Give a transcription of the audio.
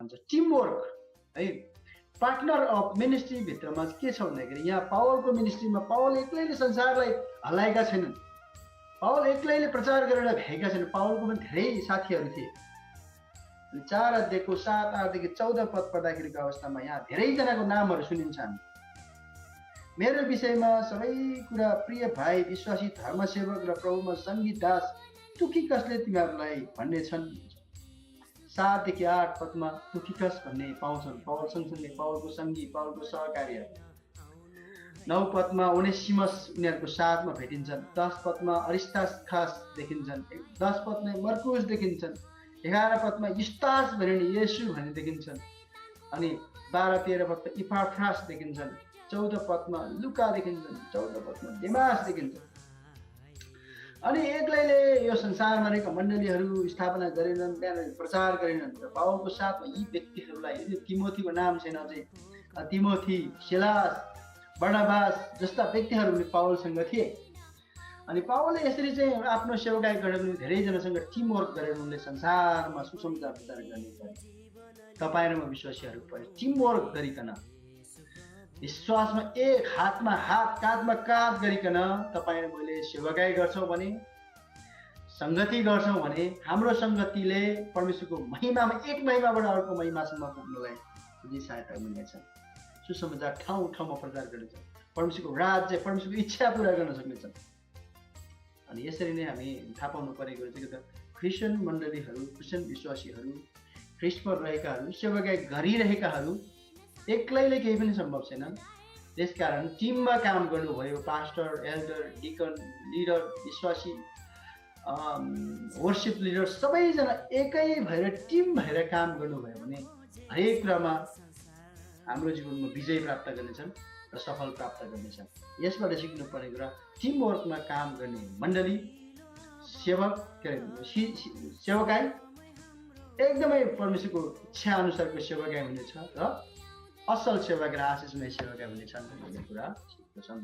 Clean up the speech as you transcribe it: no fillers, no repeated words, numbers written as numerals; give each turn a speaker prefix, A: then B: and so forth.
A: भन्छ टिमवर्क है। Partner of ministry भित्रमा के छ भन्दाखेरि यहाँ पावलको मिनिस्ट्रीमा पावल एक्लैले संसारलाई हल्लाएका छैनन्, पावल एक्लैले प्रचार गरेर भ्याएका छैनन्, पावलको पनि धेरै साथीहरू थिए। 4 अध्यायको 7, 8देखि 14 पद पढ्दाखेरिको अवस्थामा यहाँ धेरैजनाको नामहरू सुनिन्छ हामी। मेरो विषयमा सबै कुरा प्रिय भाइ विश्वासी धर्मसेवक र प्रभुमा सङ्गी दास तुखिकसले तिमीहरूलाई भन्ने छन्। 7 देखि 8 पदमा तुखिकस भन्ने पाउँछन्, पावल सँगसँगै पावलको सङ्गी, पावलको सहकार्य। 9 पदमा ओनेसिमस उनीहरूको साथमा भेटिन्छन्। 10 पदमा अरिस्तार्खस देखिन्छन्। 10 पदमा मर्कुस देखिन्छन्। 11 पदमा युस्तास भन्ने येशू भन्ने देखिन्छन्। अनि 12-13 पदमा इपाफ्रास देखिन्छन्। 14 पदमा लुका देखिन्छन्। 14 पदमा देमास देखिन्छन्। अनि एक्लैले यो संसारमा रहेका मण्डलीहरू स्थापना गरेनन्, त्यहाँनिर प्रचार गरेनन्। र पावलको साथमा यी व्यक्तिहरूलाई, तिमोथीको नाम छैन अझै, तिमोथी, सिलास, बर्नबास जस्ता व्यक्तिहरू पावलसँग थिए। अनि पावलले यसरी चाहिँ आफ्नो सेवाकाई गरेर पनि धेरैजनासँग टिमवर्क गरेर उनले संसारमा सुसमाचार प्रचार गर्ने गरे। तपाईहरुमा विश्वासीहरू पनि टिमवर्क गरिकन विश्वासमा एक हातमा हात, काँधमा काँध गरिकन तपाईहरु मैले सेवाकाई गर्छौं भने, संगति गर्छौं भने हाम्रो संगतिले परमेश्वरको महिमामा एक महिमाबाट अर्को महिमासम्म पुग्नलाई यी सहायता हुनेछ। सुसमाचार ठाउँ ठाउँमा प्रचार गर्नेछ। परमेश्वरको राज्य, परमेश्वरको इच्छा पूरा गर्न सक्नेछ। अनि यसरी नै हामी थाहा पाउनु परेको छ कि क्रिस्चियन मण्डलीहरू, क्रिस्चियन विश्वासीहरू, ख्रीष्टमा रहेकाहरू, सेवाकाई गरिरहेकाहरू एक्लैले केही पनि सम्भव छैन। त्यसकारण टिममा काम गर्नुभयो, पास्टर, एल्डर, डिकन, लिडर, विश्वासी, वर्शिप लिडर सबैजना एकै भएर टिम भएर काम गर्नुभयो भने हरेक कुरामा हाम्रो जीवनमा विजय प्राप्त गर्नेछन् र सफल प्राप्त गर्नेछन्। यसबाट सिक्नुपर्ने कुरा टिमवर्कमा काम गर्ने मण्डली, सेवक, सेवकाई एकदमै परमेश्वरको इच्छा अनुसारको सेवाकाई हुनेछ र असल सेवाकाई र आशिषमय सेवाकाई हुनेछन् भन्ने कुरा सिक्दछौँ।